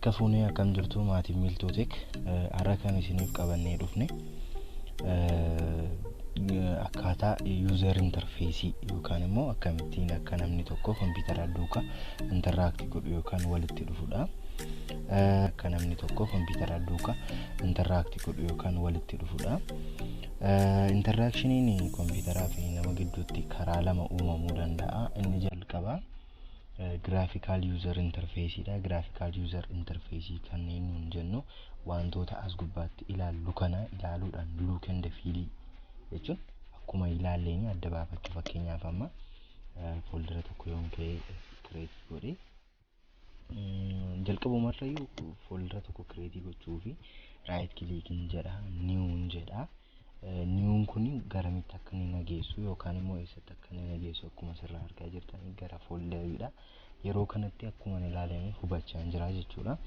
Harka fuunee, akkam jirtu maatiin Miiltootek? Har'a kan isiniif qabannee dhufne akkaataa user interface yookaan immoo akkamittiin akka namni tokko kompiitara duukaa interact godhu yookaan walitti dhufudha. Akka namni tokko kompiitara duukaa interact godhu yookaan walitti dhufudha. Interactioniin kompiitaraa fi nama gidduutti karaa lama uumamuu danda'a. Inni jalqabaa graphical user interface dha. Graphical user interface kanneen nuun jennu wantoota as gubbaatti ilaallu kana ilaaluudhaan, look and feel jechuun akkuma ilaalleen adda baafachuu. Fakkeenyaaf, amma foldera tokko yoon ka'ee create godhe, jalqabumarrayyuu foldera tokko create gochuu fi right clickiin jedha, new'n jedha. New'n kun garamitti akka inni nageessu yookaan immoo eessatti akka inni nageessu akkuma asirraa argaa jirtan gara folderiidha. Yeroo kanatti akkuma ilaalame hubachaa jira jechuudha.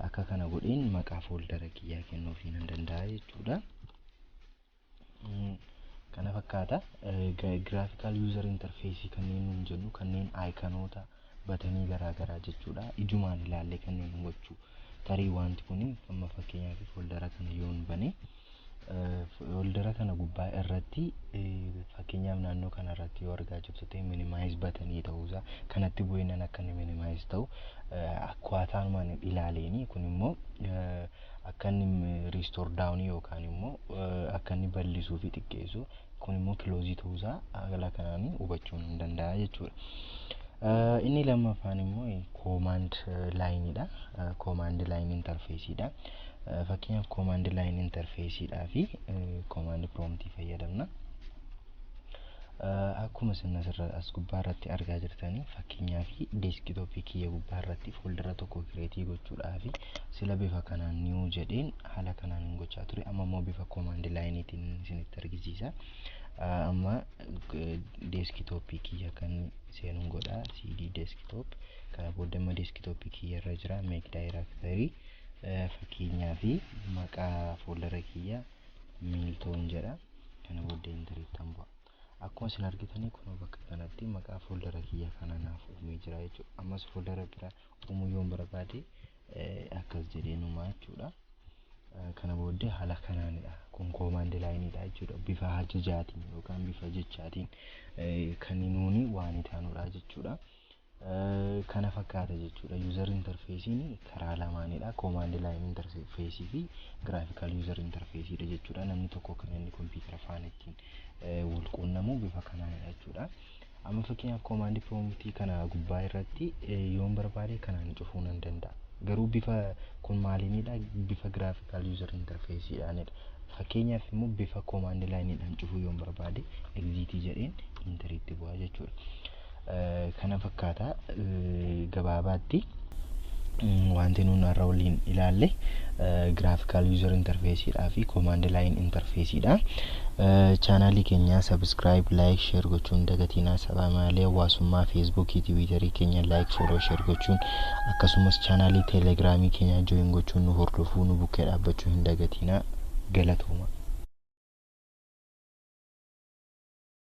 Akka kana godheen maqaa foldera kiyyaa kennuufii nan danda'a jechuudha. Kana fakkaata. Graphical user interface kanneen nuun jennu kanneen iconoota, buttonii garaagaraa jechuudha. Ijumaan ilaallee kanneen hubachuu. Tarii wanti kun amma fakkeenyaaf foldera kana yoon bane, foldera kana gubbaa irratti, fakkeenyaaf naannoo kana irratti yoo argaa jirtu ta'e, minimize buttonii ta'uusaa, kanatti bu'eenan akka inni minimize ta'u akkaataanumaan ilaaleeni, kun immoo akka inni restore down yookaan immoo akka inni bal'isuu fi xiqqeessu, kun immoo close ta'uusaa haala kanaan hubachuu hin danda'a jechuudha. Inni lammaffaan immoo command lineidha. Command line interfaceidha. Fakkeenyaaf, command line interfaceidhaa fi command prompt fayyadamna. Akkuma isin asirra as gubbaa irratti argaa jirtanii, fakkeenyaaf desktopii kiyya gubbaa irratti foldera tokko create gochuudhaaf sila bifa kanaan new jedheen haala kanaan hin gochaa ture. Amma immoo bifa command lineiitiin isinitti argisiisa. Amma desktopii kiyya kan seenuun godha, cd desktop. Kana booda amma desktopii kiyya irra jira. Make directory, fakkeenyaaf maqaa foldera kiyya Miiltoon jedha. Kana booda enteriittan bu'a. Akkuma isin argitanii, kun bakka kanatti maqaa foldera kiyya kana naaf uumee jira jechuudha. Ammas foldera biraa uumuu yoon barbaade akkas jedhee numaa jechuudha. Kana booddee haala kanaanidha. Kun command lineiidha jechuudha. Bifa ajajaatiin yookaan bifa jechaatiin kan nuuni waan taanudha jechuudha. Kana fakkaata jechuudha. User interfaceiin karaa lamaanidha. Command line interface fi graphical user interfaceidha jechuudha. Namni tokko kan inni kompiitara faana ittiin wal quunnamu bifa kanaanidha jechuudha. Amma fakkeenyaaf command promptii kana gubbaa irratti yoon barbaade kanaan cufuu nan danda'a. Garuu bifa kun maaliinidha? Bifa graphical user interfaceidhaanidha. Fakkeenyaaf immoo bifa command lineiidhaan cufuu yoon barbaade exit jedheen enteriitti bu'aa jechuudha. Kana fakkaata gabaabaatti wanti nuun har'a waliin ilaalle graphical user interfaceidhaa fi command line interfaceidha. Channelii keenya subscribe, like, share gochuun dagatinaa. Sabaa maalee hawaasummaa Facebookii, Twitterii keenya like, follow, share gochuun, akkasumas channelii Telegramii keenya join gochuun nu hordofuu, nu bukkee dhaabbachuu hin dagatinaa. Galatooma.